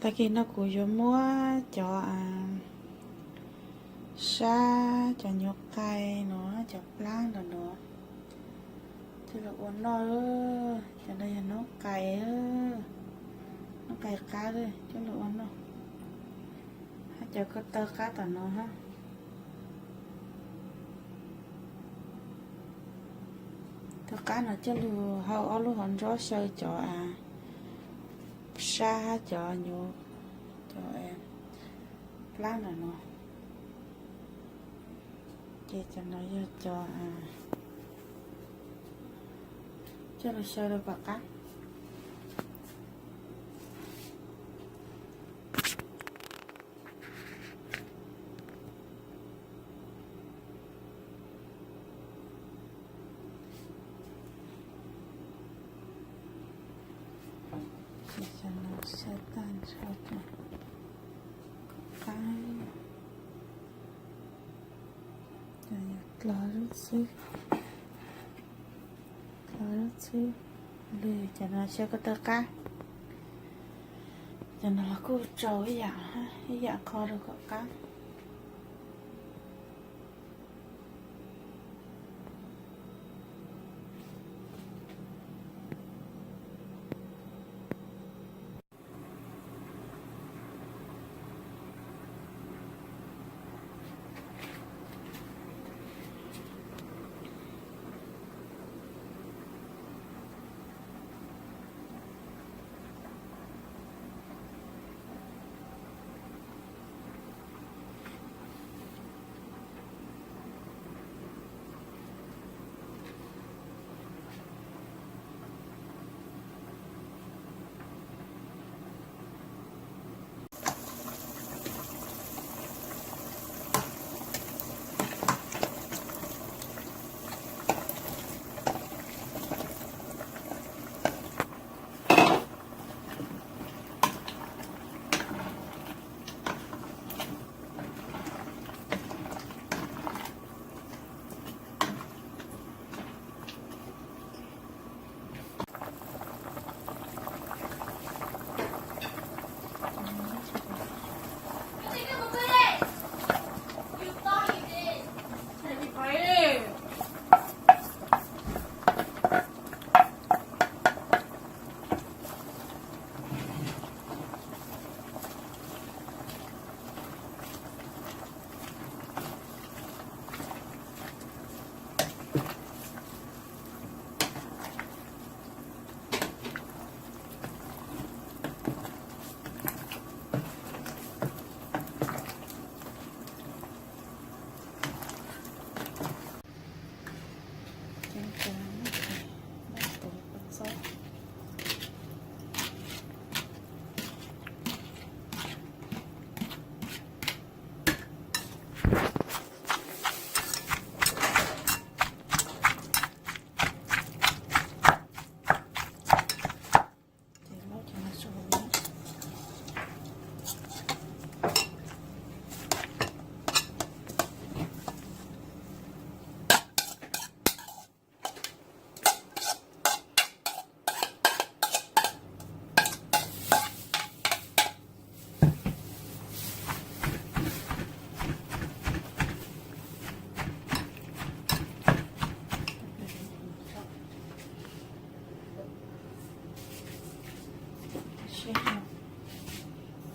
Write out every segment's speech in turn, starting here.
Tag kis no kuv yuav muab cov sab, cov nyuv qai no, cov plab ntawm no coj los ua noj. Cov no yog noob qai, noob qai qab coj los ua noj. Hab cov ko taw qab tom no hab, taw qab no coj lug hau ob lub hauv ntsuab xyaw cov sab hab cov nyuv, cov plab ntawm no. Ces cov no yog cov, coj lug xyaw rau kom qab. Ces cov no xyaw tag nrho kom qab. Cov no yog dlov lub txwb, dlov lub txwb. Lwm cov no xyaw ko taw qab. Cov no los kuj tsaus ib yam, ib yam qho rau kom qab.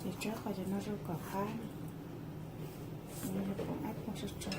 Ces tso qhov cov no rau kom qab, pon ab pon tso tso.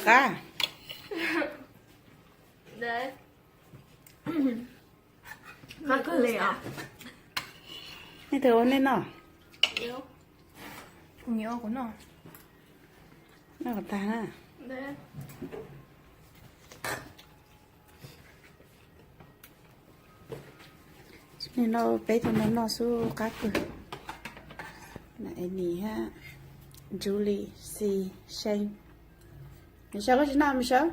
Qab. Nej tus ua nej noj. Kuv nyiam ua kuv noj. Noj kom tag na. Nim no peb tug no noj xub qab kawg. Annie hab Julie, Xi, Shane. Michelle, koj tsis noj Michelle?